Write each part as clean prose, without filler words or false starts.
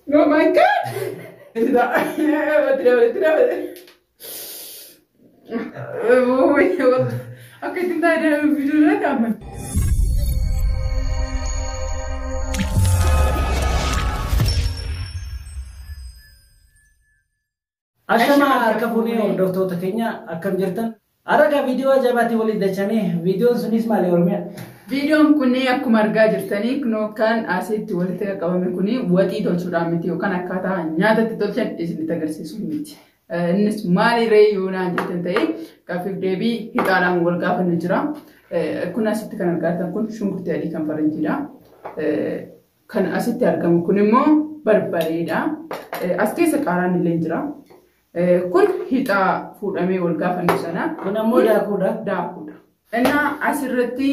Oh my God! Akka ittiin taa'ee viidiyoo irratti amman. Ashamaa harka fuunee hordoftoota keenya akkam jirtan? Har'a viidiyoo ajaa'ibaatiin waliin dachanii viidiyoon sunis maali Oromiyaa? Viidiyoon kun akkuma argaa jirtanii kunoo kan asitti walitti qabame kun waxii tolchuudhaan miti yookaan akkaataa nyaatatti tolchan isinitti agarsiisu miti. Innis maali ree yoo naan jettan ta'e gaaffiif deebii hixaadhaan wal gaafannu jira. Kun asitti kan argaa kun shunkurtii adii kan faranjiidha. Kan asitti argamu kun immoo barbareedha. As keessa qaaraan illee jira. Kun hixaa fuudhamee wal gaafannu sana. Kun ammoo daakuudha. Daakuudha. Innaa asirratti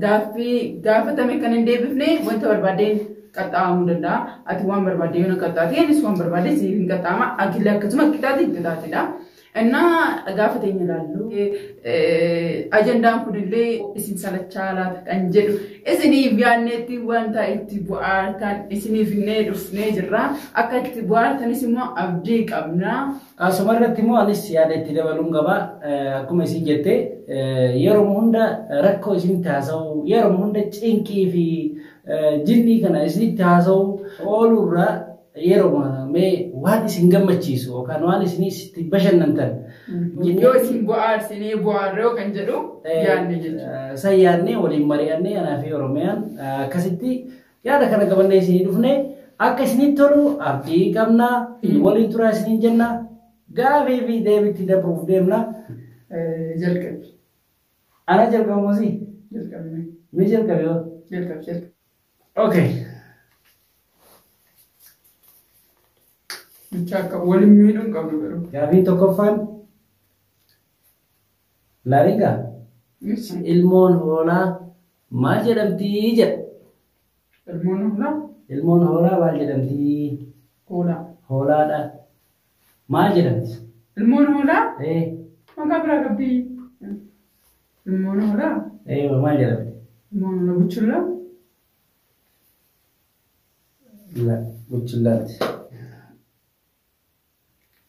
gaaffii gaafatame kan hin deebifne wanta barbaadeen qaxxaamuu danda'a. Ati waan barbaadde yoo na qaxxaate anis waan barbaadde siif hin qaxxaama. Akillee akkasuma qixxaate qixxaatedha. Innaa gaafa teenya ilaallu ajandaan kunillee isin salachaa laata kan jedhu isiniif yaadneetti wanta itti bu'aartan isiniif illee dhufnee jirra. Akka itti bu'aartanis immoo abdii qabna. Asuma irratti immoo anis yaada itti dabaluun qaba. Akkuma isin jette yeroo hunda rakkoo isinitti haasa'u yeroo hunda cinqii fi jinnii kana isinitti haasa'u ooluurraa yeroo mee waan isin gammachiisu yookaan waan isin itti bashannantan. Yoo isin bu'aarsinii bu'aarroo kan jedhu yaadne jechuudha. San yaadnee waliin mari'annee anaa fi Oromiyaan akkasitti yaada kana qabannee isinii dhufne akka isinitti tolu abdii qabna waliin turaa isiniin jenna gaafii fi deebiitti dabruuf deemna. Jalqabi. Ana jalqabu mosii? Jalqabi. Mi jalqabi yoo? Jalqabi jalqabi. Okay. Jecha akka waliin miidhuu hin qabnu garuu. Gaafiin tokkoffaan Laaringaa ilmoon hoolaa maal jedhamtii jedha. Ilmoon hoolaa? Ilmoon hoolaa maal jedhamtii? Hoolaa. Hoolaadha. Maal jedhamti? Ilmoon hoolaa? Ee. Maqaa biraa qabdi. Ilmoon hoolaa? Ee maal jedhamti? Ilmoon hoolaa buchullaa? La buchullaati.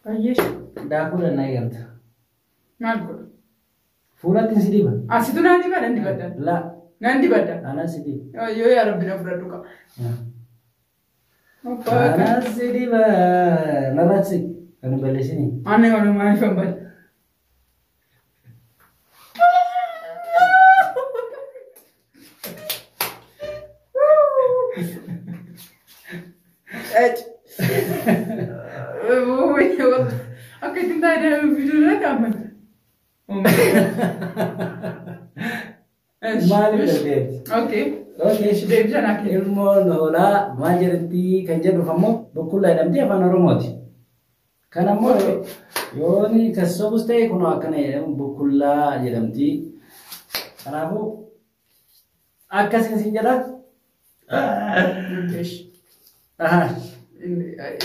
Baay'ee. Daakuu dannaa eegalta. Maal godhu? Fuulatti si diba. Asitu naan diba nan dibadda. La. Nan dibadda. Anaa si diba. Yoo yaa rabbi na fudhadhu qaba. Anaa si diba. Narratti kan hin balleessini. Ani waan maaliif hin balle? Akka ittiin taa'ee viidiyoo irratti amman. Maaliif dandeetti? Okay. Okay. Deebisaan akka Ilmoon hoolaa maal jedhamti kan jedhuuf ammoo bukkullaa jedhamti afaan Oromooti. Kan ammoo yooni kan sobus ta'e kunoo akkana jedhamu bukkullaa jedhamti. Kanaafuu akkasiin siin jedha.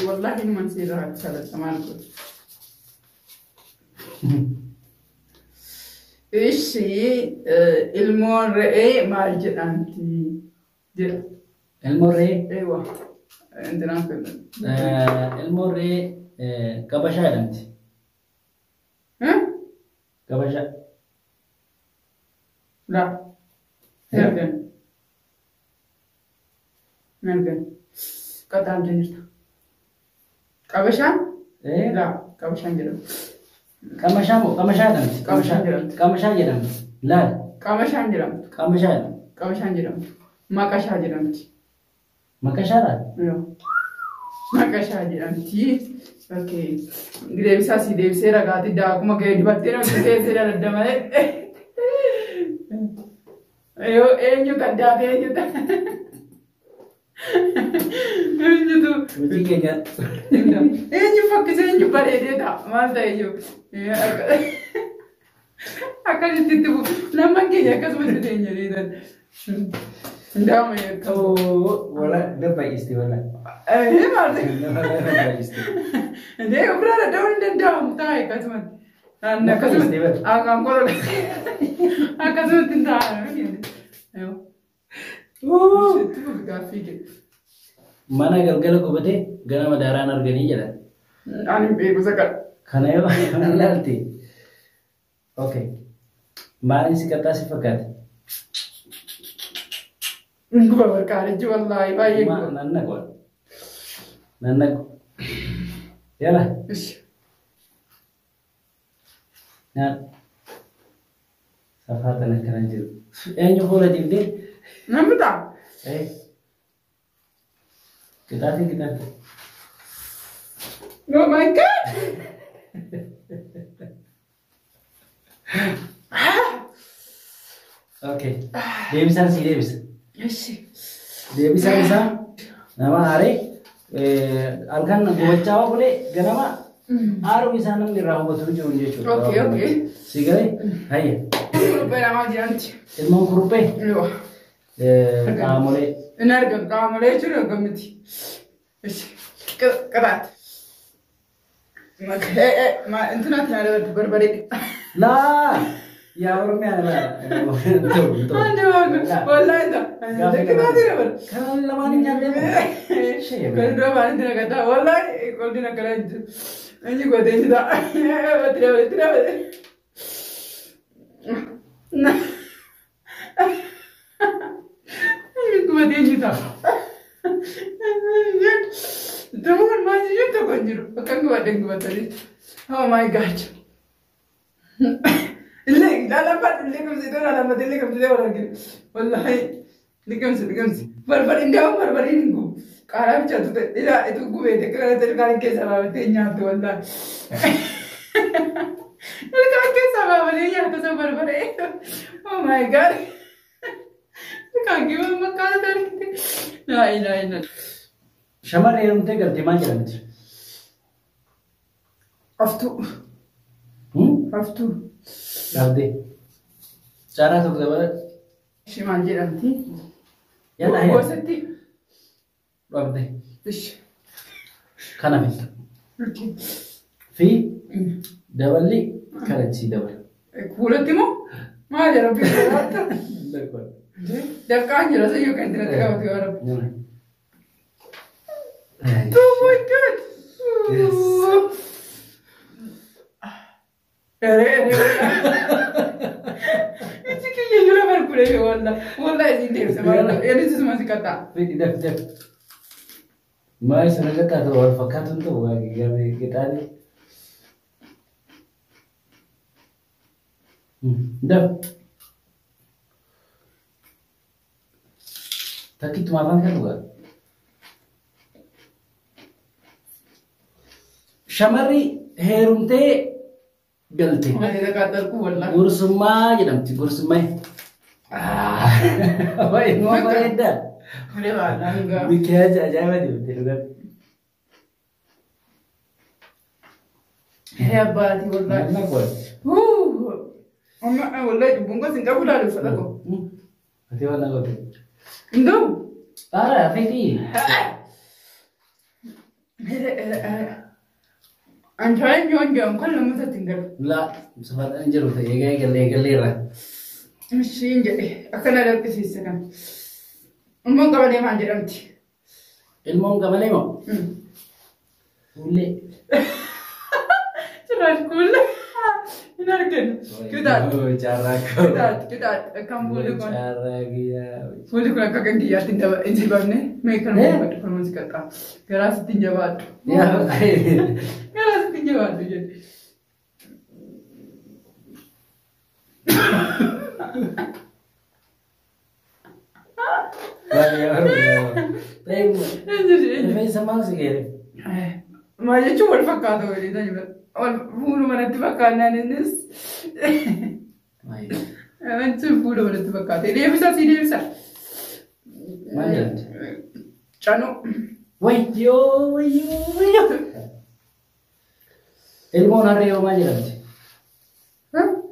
Wallahi inuman seerraa salata maal godhu. Ishi ilmoon re'ee maal jedhamti jedha. Ilmoon re'ee? Eewa. Intinaan fedhan. Ilmoon re'ee qabashaa jedhamti. Qabashaa. La. Hin argan. Hin argan. Qaxaamtee jirta. Qabashaan? La. Qabashaan jedhamu. Qamashaa moo qamashaa jedhamti? Qamashaan jedhamti. Qamashaa jedhamti. Laal. Qamashaan jedhamti. Qamashaa jedhamti. Qamashaan jedhamti. Maqashaa jedhamti. Maqashaadha? Yoo. Maqashaa jedhamti. Okay. Deebisaa si deebisee ragaati daakuma ga'ee dibattee namni teessee dadda malee. Yoo eenyu kan daakee eenyu ta'a? Eenyutu? Hojii keenya. Eenyu fakkisee eenyu bareedee ta'a? Maal ta'e iyyuu? Akkasitti itti bu'u. Lamman keenya akkasumatti teenya reetan. Ndaama yakka. Wala dabba'isti wala. Ee maal ta'e? Dabba'isti. Ndee ofirraa dadhabuu hin danda'amu taa'e akkasumatti. Akkasumatti. Akkasumatti hin taa'an. Itti fufi gaaffii kee. Mana galgala gubatee ganama daaraan arganii jedhan. Ani hin beeku isa kana. Kana yoo laalte. Okay. Maaliin si qaxxaa si fakkaate? Guba barqaarichi wallaahi baay'ee guba. Nan naqu. Nan naqu. Yala. Ishi. Nyaadhu. Safaa kana akkana jiru. Eenyu fuula dibdee? Namni ta'a. Qixaatii qixaatii. Oh my God! Okay. Deebisaan si deebisa. Ishi. Deebisaan isaa nama aaree halkan gubachaa waa godhee ganama aaruu isaa namni irraa hubatu jiru jechuudha. Okay, okay. Si galee? Hayya. Kuruphee namaa jiranti. Ilmoon kuruphee Yoo. qaamolee. Inni argamu qaamolee jechuun argamiti. Ishi. Qixaati. Intinaatti na dabaltu barbaree. Laa! Yaa Oromiyaa laa. Andi waaqa. Wallaahi ta'a. Qixaati dabala. Kan lamaan hin nyaanne. Kan dura baanti naqataa. Wallaahi qolli naqataa jiru. Inni godhee inni ta'a. Itti dabale itti dabale. Inni gubatee inni ta'a. Damuun maal jechuun tokko hin jiru. Bakka gubadheen gubatanii. Oh my God. Illee lalaffadhu liqimsitee lalaffate liqimsitee wal arginu. Wallaahi liqimsi liqimsi. Barbari ndaa'u barbariin hin gubu. Qaaraa bichaatu ta'e ilaa itu gubee ta'e ilkaan keessa baafatee nyaattu wallaahi. Ilkaan keessa baafatee nyaattu isa barbaree. Oh my God. Ilkaan kee makkaata argite. Laa ilaaha illallah. Shamarree heerumtee galte maal jedhamti? Aftuu. Aftuu. Dhabdee. Caaraa tokko dabala. Ishee maal jedhamti? Yalla hayya. Gosatti. Dhabdee. Ishi. Kana filta. Fi daballi kanatti dabala. Fuulatti moo? Maal jedha bifa? Dafqaan jira sayyoo kan itti qabatu yoo rabbi. Oh my God! Yes. Ere ere. Iji kiyya jira barkure walla. Walla isin deebisa maal? Inni sisuma si qaxxaa. Fidi daf daf. Maal sana qaxxaatu wal fakkaatu hin ta'u qixaani. Daf. Takkittuma afaan kan dhugaa. Shamarri heerumtee galte. Maal qaxxalku walla. Gursummaa jedhamti gursummaa. Waa'ee bareedaa. Malee baadhaa dhugaa. Mikiyaajii ajaa'iba deemte dhugaa. Ere abbaatii wallaahi. Nama godhe. Amma wallaahi cubbuun gosi hin qabu laalu uffata koo. Ati waan na goote. Hin ta'u. Baara fedhii. Ere ere ere. Anjaan yoon jedhamu kan lammatatti hin galu. Laa safaadhaan jiru ta'e egaa eegalee eegaleerra. Ishiin jedhe akkana danfisiisa kana. Ilmoon qabalee maal jedhamti? Ilmoon qabalee moo? Fuullee. Cirraash kuullee hin arginu. Qixaadha. Carraa Qixaadha qixaadha kan fuulli kun. Carraa guyyaa. Fuulli kun akka kan kiyyaatti hin dibamne mee kan dubbadhu kan si qaxxaa. Garaa sitti hin jabaadhu. Garaa sitti hin jabaadhu jedhe. Rifeensa maal si geere? Maal jechuun wal fakkaata waliin wal fuuluma natti fakkaannaan innis. Wanti fuuluma natti fakkaate. Deebisa si deebisa. Maal jedhamti? Canuu. Wayyoo wayyoo wayyoo. Ilmoon harree yoo maal jedhamti?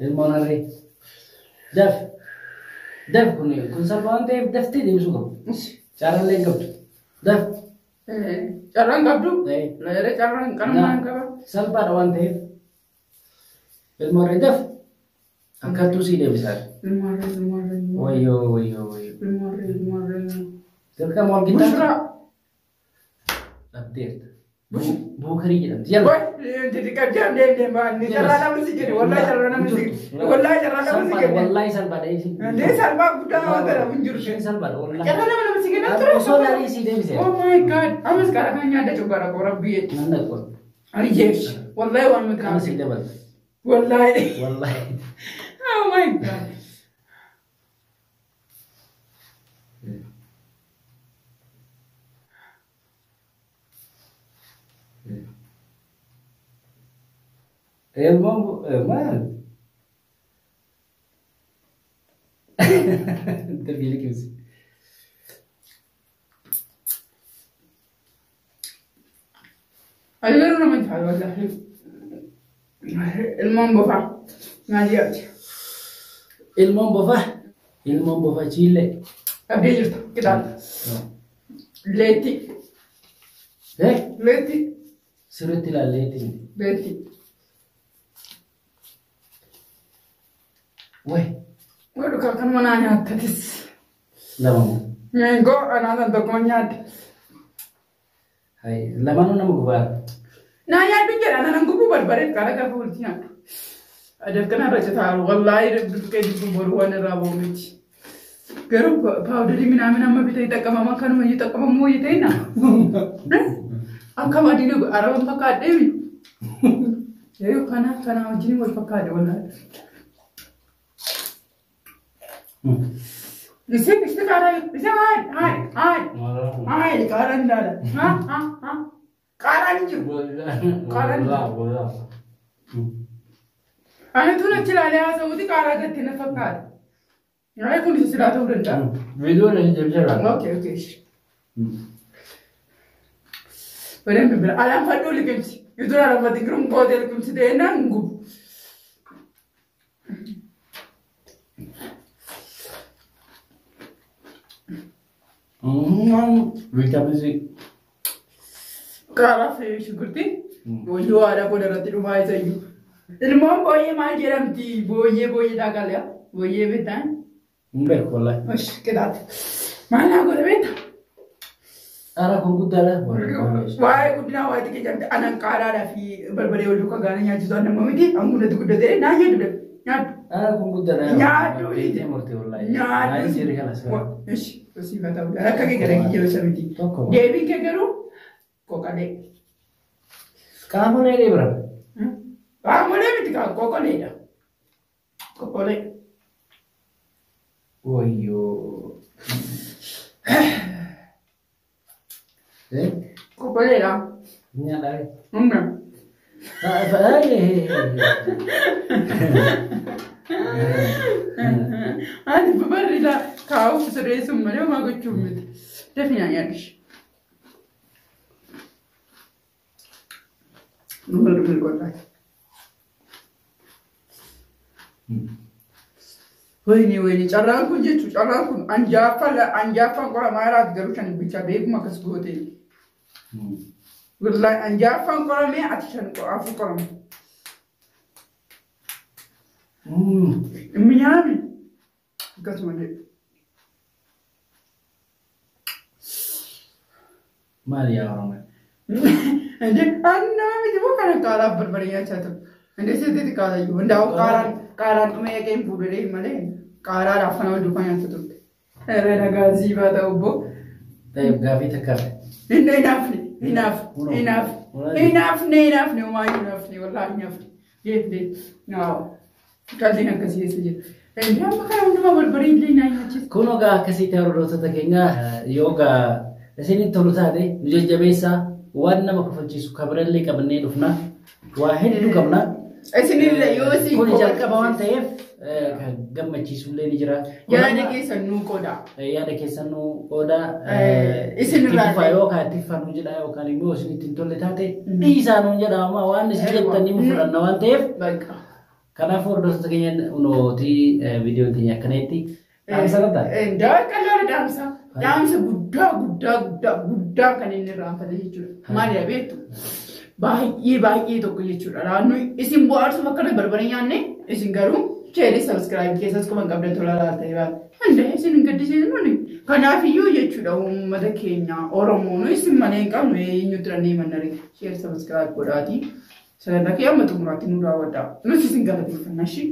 Ilmoon harree. Daf. Daf kun salphaa waan ta'eef daftee deebisuu qabu. Carraallee hin qabdu. Daf. Carraan qabdu? Leeree carraan qanumaan hin qaba. Salphaadha waan ta'eef. Ilmoo harree daf. Akkattuu sii deebisaa. Ilmoo harree ilmoo harree. Wayyoo wayyoo wayyoo. Ilmoo harree ilmoo harree. Dirqama wal qixxaatu. Bushiraa. Dhabdeerta. Buukarii jedhamti. Yalla. Carraa lama si jedhe, wallahi carraa lama si jedhe, wallahi carraa lama si jedhe. Wallahi salphaadha isin. Ndee salphaa guddaa waan ta'eef hin jiru. Isheen salphaadha wallahi. Carraa lama lama si kenna ture. Osoo laalii sii deebisee. Oh my God. Ammas karaa kan nyaadda cubbara koo rabbi jechuudha. Nan dhaqu. Ani jeesh. Wallahi waan nuti Kana nama sii dabalta. Wallahi. Wallahi. Oh my God. Ilmoon maal? Dafii liqimsi. Ani garuu nama nyaata wallahi. Ilmoon bofaa. Maal jedhamti? Ilmoon bofaa. Ilmoon bofaa chiillee. Abdii jirta. Kitaaba. Leetti. Eh? Leetti. Sirriitti ilaalleetti. Leetti. Wayi. Godhu kan kanuma naa nyaattatis. Lama moo? Meengoo anaa san tokko nyaadde. Hai, lamaanuu nama gubaa. Naa nyaaddu jedha nanan gubuu barbaree qara gaafa walitti nyaaddu. Adafkana irra citaa wallaahi dubbiqee dubbu boru waan irraa ba'u miti. Garuu paawudarii minaamin amma bitee xaqqabama kanuma iyyuu xaqqabamuu wayii ta'e na. Akkam adiin araban fakkaadheemi. Yoo kana kana wajjin wal fakkaadhe wallaahi. Isin isin qaaraa isin haay haay haay haay qaaraan ilaala. Ha ha ha qaaraan hin jiru. Ani tun achi ilaalee haasa'uuti qaaraa gatti na fakkaata. Yaa'ii kun isa silaa ta'uu danda'a. Viidiyoon hin jabjabaa. Okay, okay. በደንብ ብላ አላንፋዶ ልቅምሲ ይቱን አላንፋት ግሩም ቆቴ ልቅምሲ ተና እንጉብ Vitamin C. Qaaraa fi shunkurtii wayyo aadaa koo irratti dhumaa isa iyyuu. Ilmoon booyyee maal jedhamti? Booyyee booyyee dhaaqalea. Booyyee beektaa? Hin beeku wallahi. Osh qixaate. Maal naa godhe beektaa? Qaaraa kun guddaadha. Waa'ee guddinaa waa'ee xiqqee jedhamte anan qaaraadhaa fi barbaree wal duukaa gaana nyaachisu an nama miti an guddatti guddatee naa jedhu nyaadhu. Qaaraa kun guddaadha. Nyaadhu. Beektee murtee wallahi. Nyaadhu. Nyaadhu seerri kanas. Ishi osii fataa bulaa akka kee gara kiyya isa miti. Tokko. Deebiin kee garuu qoqalee. Qaamolee bira. Qaamolee miti kaa qoqoleedha. Qoqolee. Wayyoo. Eh? Qoqoleedha. Nyaadhaa. Humna. Ani babarriidha kaa'uuf sirreessuun malee homaa gochuuf miti. Dafi nyaadhu. Numa dhufee qollaati. Wayini wayini carraan kun jechuun carraan kun anjaaffaan qoramaa jiraatu garuu shan bicha beekuma akkas goote. Wallahi anjaaffaan qoramee ati shan afur qorame. Inni nyaami akkasuma jedhu. Maali yaa Oromoo? እንዴ annama miti moo kana qaaraaf barbaree nyaachaa ture. እንዴ sitti qaarayyuu hundaa'u qaaraan qaaraan dhuma eegeen fuudhee malee qaaraadhaaf kana wal duukaa nyaata turte. Irra nagaa siifaa ta'u obbo. Tayyib gaafii takkaaf. Inni hinaafne hinaafne hinaafne hinaafne hinaafne homaa hinaafne wallaahi hinaafne geefne naaw qalliin akkasii keessa jira. Inni amma kana hundumaa barbaree illee naa nyaachisa. Kun egaa akkasitti hordoftoota keenya yoo egaa isinitti tolu taate nu jajjabeessaa waan nama kofalchiisu kabirallee qabannee dhufna waa hedduu qabna. Isinillee yoo isin Kun jalqaba waan ta'eef kan gammachiisullee ni jira. Yaada keessan nuu qooda. Yaada keessan nuu qooda. Isinirraa Itti yookaan itti fufaa jedha yookaan immoo isin ittiin tolle taate dhiisaa nuun jedha amma waan isin jettan ni fudhanna waan ta'eef. Bakka. Kanaafuu hordoftoota keenya nootii viidiyoon keenya akkanatti dhaamsa qabdaa? Ndaa qal'aa dhaamsa. Dhaamsa guddaa guddaa guddaa guddaa kan inni irraanfate jechuudha. Maali beektu? Baay'ee baay'ee tokko jechuudha. Naannoo isin bohaarsuuf akkana barbaree nyaanne isin garuu Share subscribe keessas kuma qabdan tola laaltanii baatu. Hunda isin hin gaddisiisnu. Kanaafiyyuu jechuudha, uummata keenya Oromoo nu isin malee hin qabnu, eenyutti dhannee mannare. Share subscribe godhaatii. Sagantaa kee amma xumuraatti nu daawwadhaa. Nuti isin galateeffanna ishii.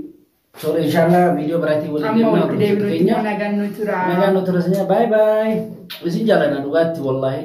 Tole, inshallah viidiyoo biraatiin waliin Amma deemna, walitti hordoftoota deebinutti keenya. nagaan nu tura. Nagaan nu tura. Bye bye. Isin jaalladha dhugaatti, wallaahi.